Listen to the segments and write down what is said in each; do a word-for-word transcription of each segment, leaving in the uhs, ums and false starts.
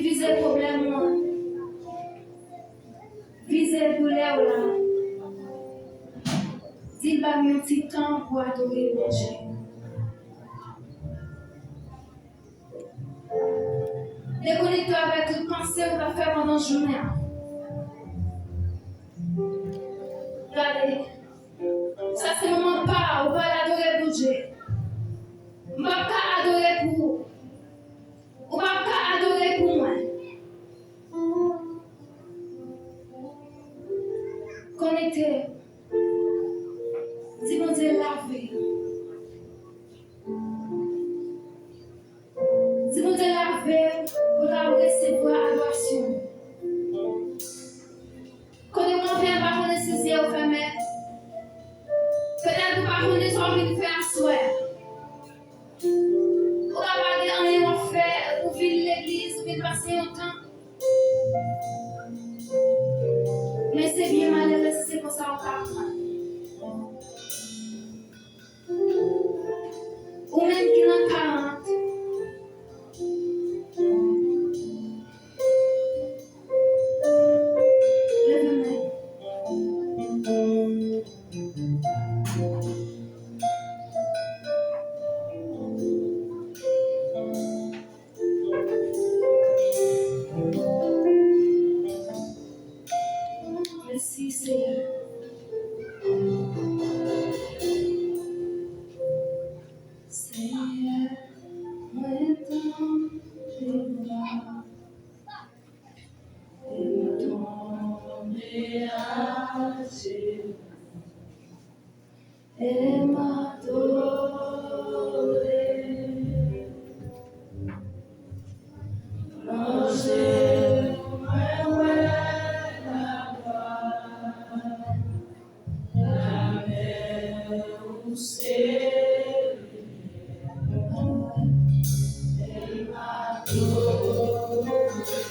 Vize pwoblèm ou an. Vize doulè w la. Di l ba m yon ti tan pou adore Bondye. Dekonekte w avèk tout panse ou t ap fè pandan jounen an. Gade, sa se moman pa w pou al adore Bondye. M p ap ka adore pou ou. Ou p ap ka adore pou mwen. Konekte. Di Bondye lave. Di Bondye lave pou l ka resevwa adorasyon. Kote w kanpe an, pa konnen si zye w fèmen. Petèt ou pa konnen sa w vin fè aswè. Ou ka pa gen anyen w ap fè, ou vin legliz, ou vin pase yon tan. Men se byen malere si se konsa w ka pran. Ou menm ki nan karant. Leve men. Mèsi, Seyè. Seyè, mwen tande vwa, e mwen tonbe ajenou. E m adore. Nan je w mwen wè laglwa, lamè ou se limyè. E m adore.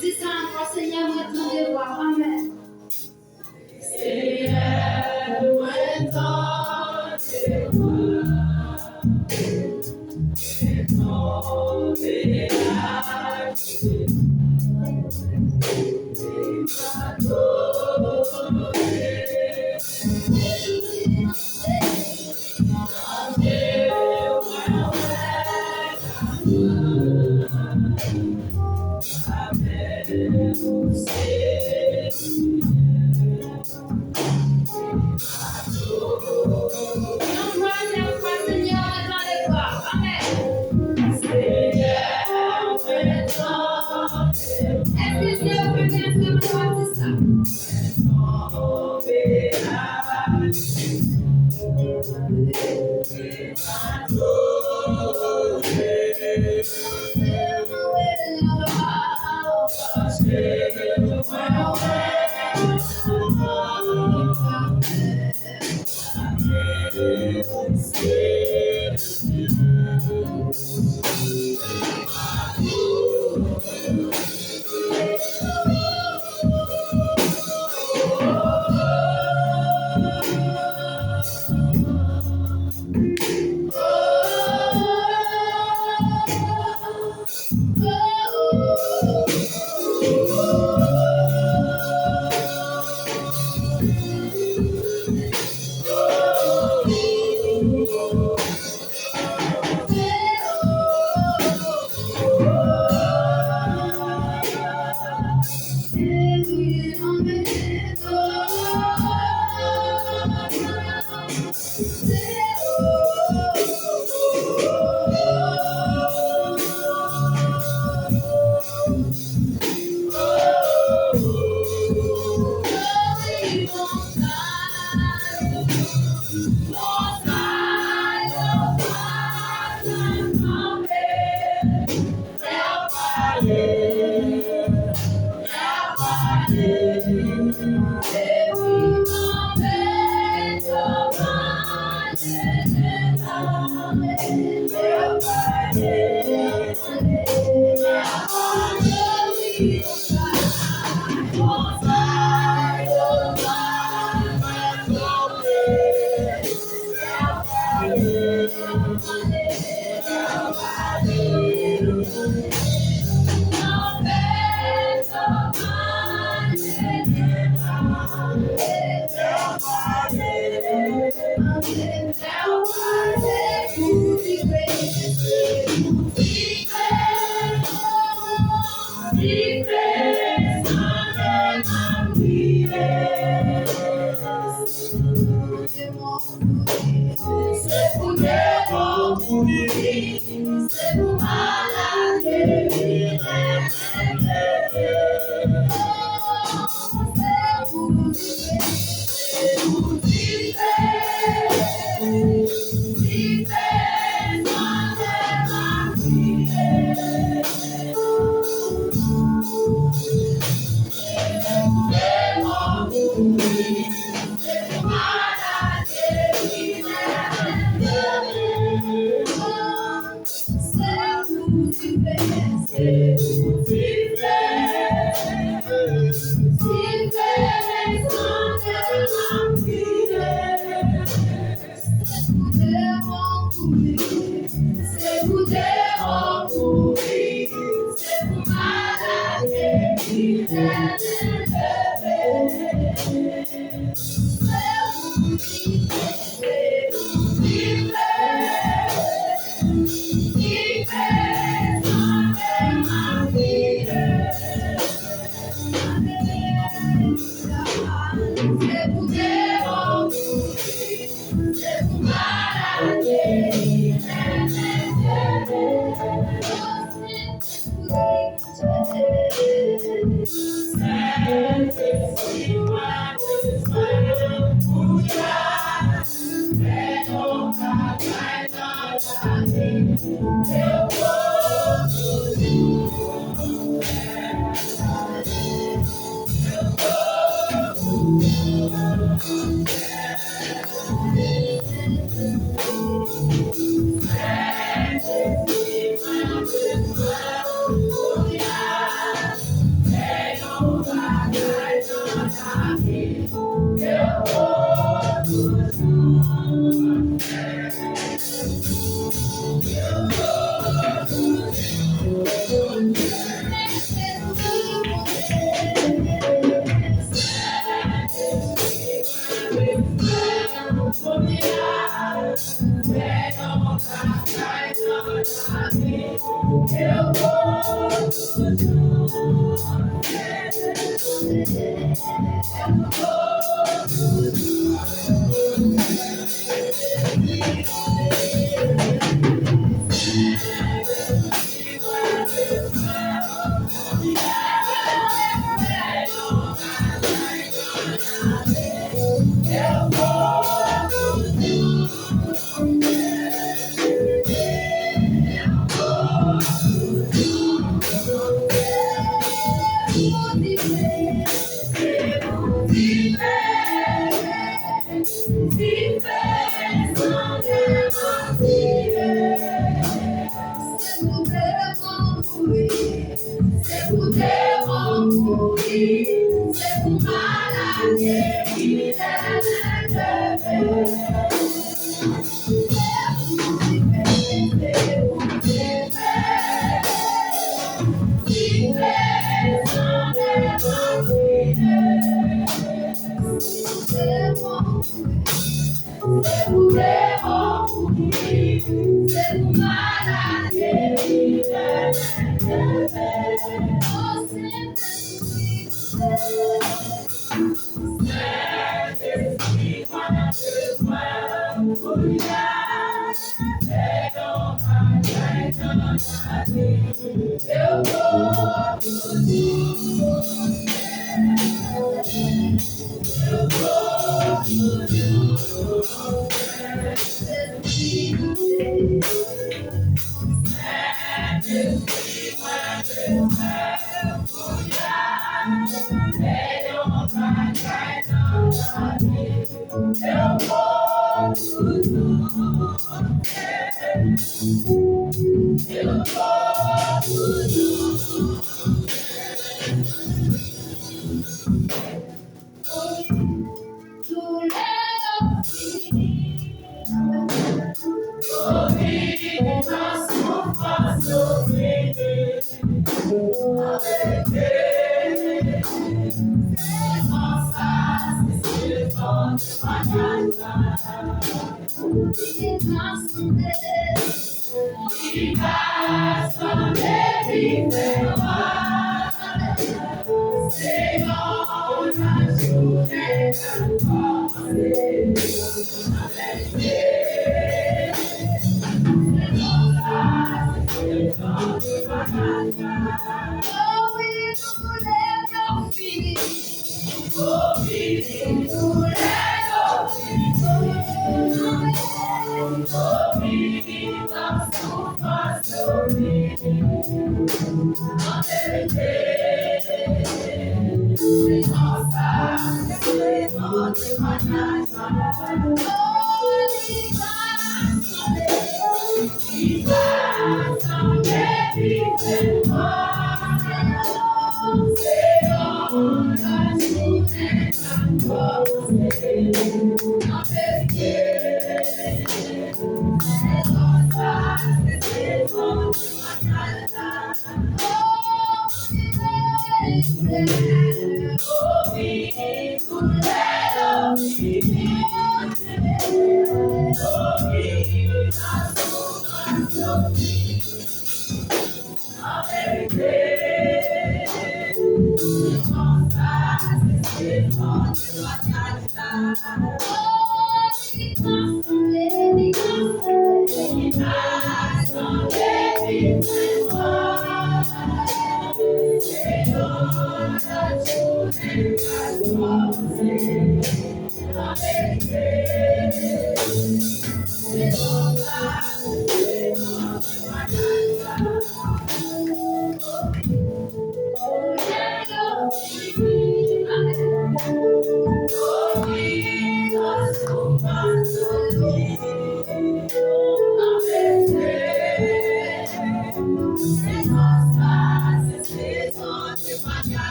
Di sa ankò, Senyè, mwen tande vwa w. Amèn. Senyè, mwen tande vwa, mwen tonbe ajenou, mwen adore. Yon twazyèm fwa, Senyè, mwen tande vwa w. Amèn. Senyè, mwen tande. Èske se ou menm ki enstriman batistè?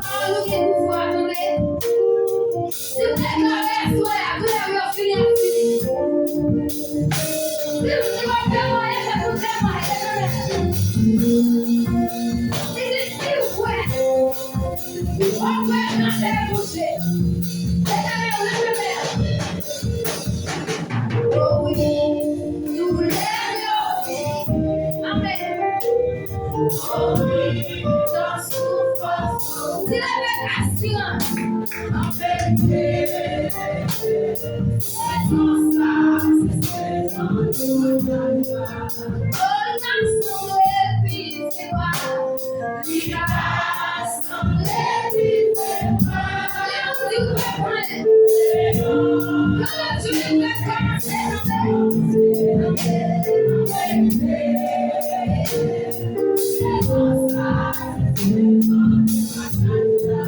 Pawòl ou gen pouvwa, tande. Si w deklare aswè a, doulè w yo fini ap fini. Si w di w ap temwaye, fè pou temwaye, Letènèl. Li di, si w kwè, w ap wè kantè bouje. Letènèl, Letènèl. O wi, doulè yo. Amèn. O wi, nan soufrans. Di leve asirans. An verite, se konsa, se sezon de batay la. O, n ap sanble pi fè wa. Li ka sanble pi fè wa. Lè ou di ou pa konnen. Kòman Jezi fè kòmanse kanpe? Se konsa, se sezon de batay la.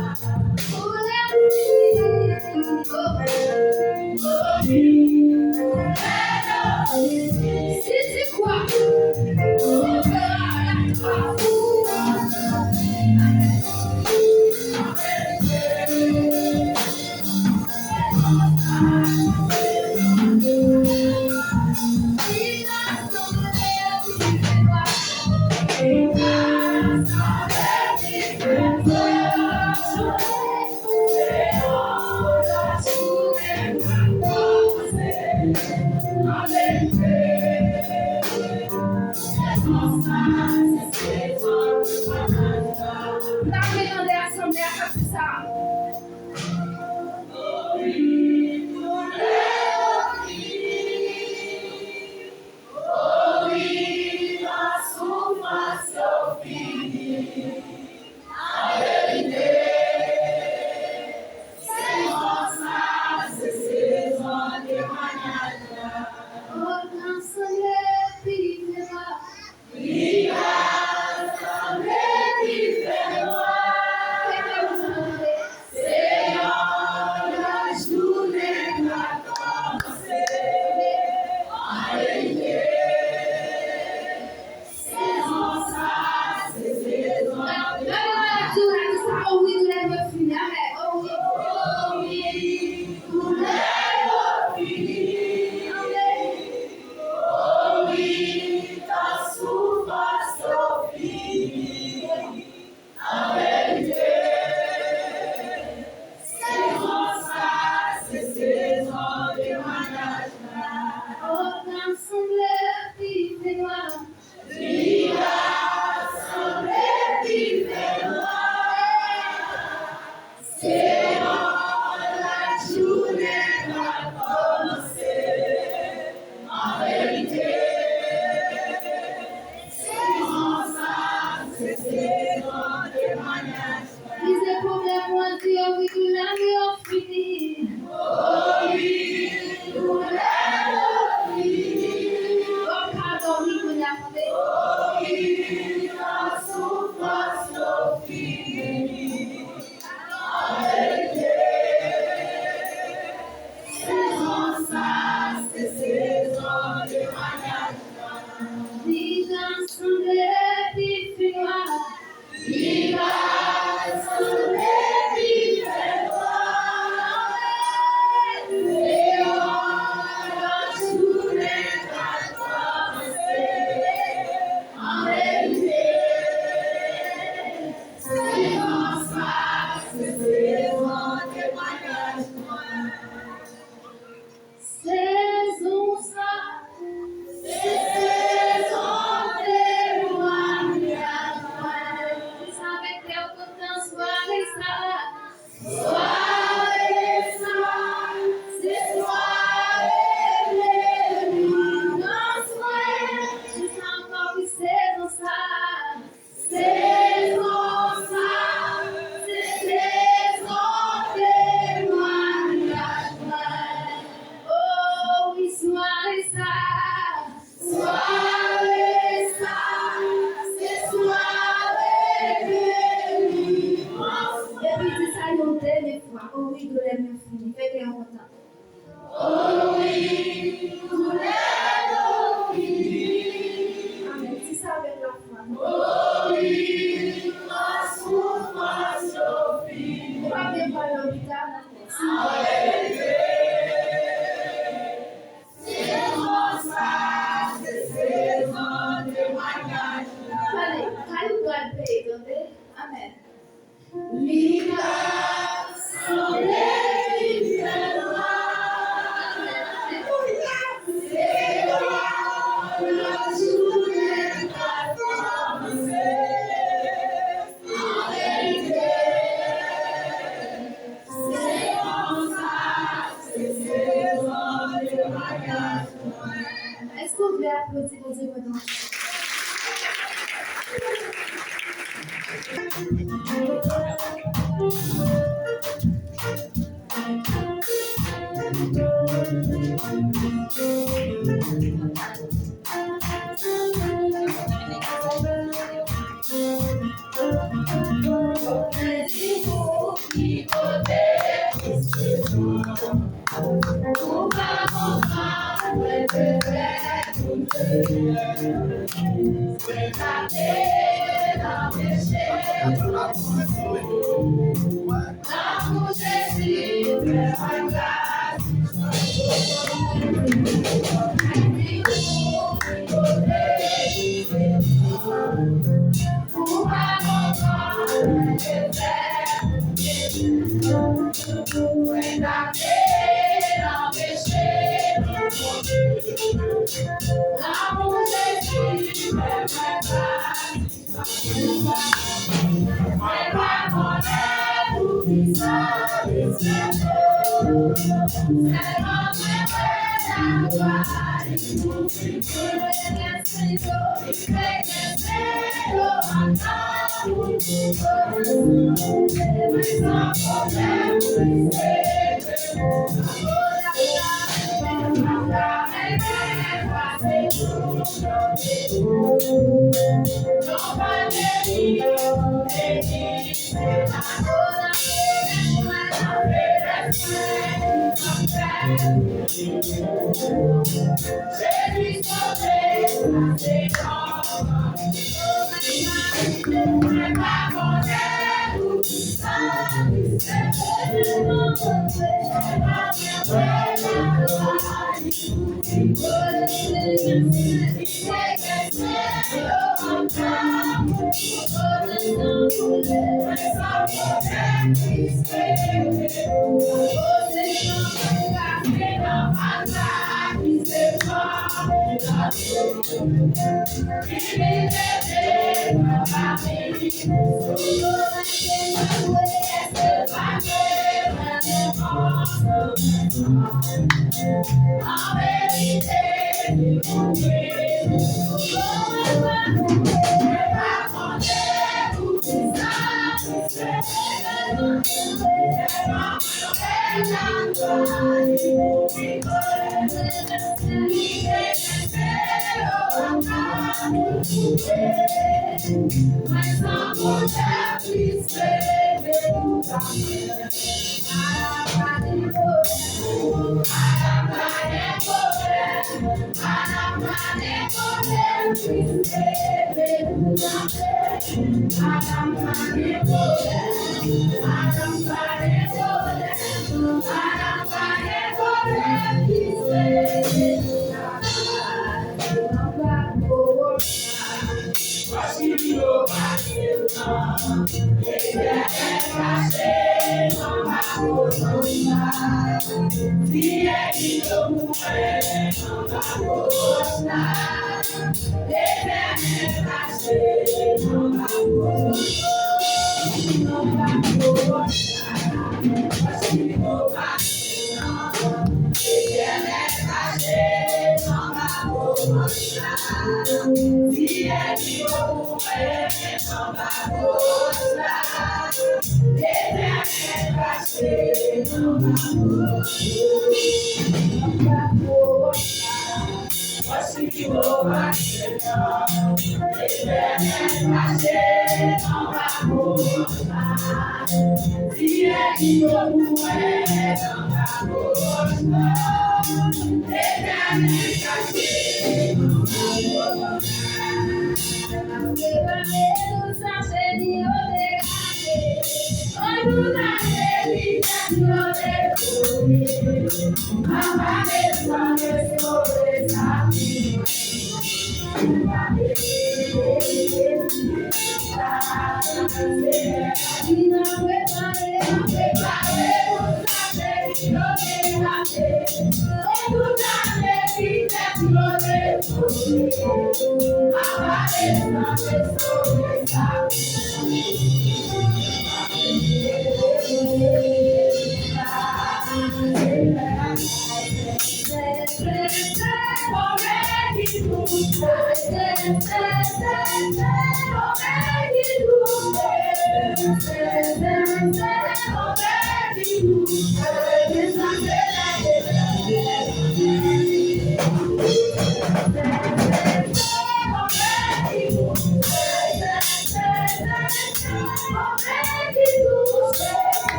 Si tu crois, tu verras la grâce. Sanble ak sa. Mize pwoblèm ou an di yo wi, doulè nou yo fini. O wi, doulè nou yo fini. O, pa dòmi kounye a, tande. O wi, tout soufrans yo fini. An verite, sezon sa, se sezon temwayaj la. Li ka sanble pi fè nwa. Li ka sanble pi fè nwa. Deyò, lajounen ka kòmanse. An verite, sezon sa, se sezon temwayaj mwen. Sezon sa, se sezon temwayaj mwen. Sa mete w kontan sware sa. Sware sa, se sware delivrans mwen. Sa ankò wi, sezon sa. Sezon sa, se sezon temwayaj mwen. O wi, sware sa, sware sa, se sware delivrans. Epi di sa yon dènye fwa. O wi, doulè m yo fini. Fè kè w kontan. O wi, doulè yo fini. Amèn. Di sa avèk lafwa. O wi, tout soufrans yo fini. Ou pa gen pral lopital. Alelouya. Sezon sa, se sezon temwayaj la. Tande, kay ou pral peye, tande? Amèn. Li ka sanble li fè nwa. Alelouya. Se lwa lajounen ka kòmanse. An verite, sezon sa, se sezon temwayaj mwen. Èske w vle aplodi Bondye pandan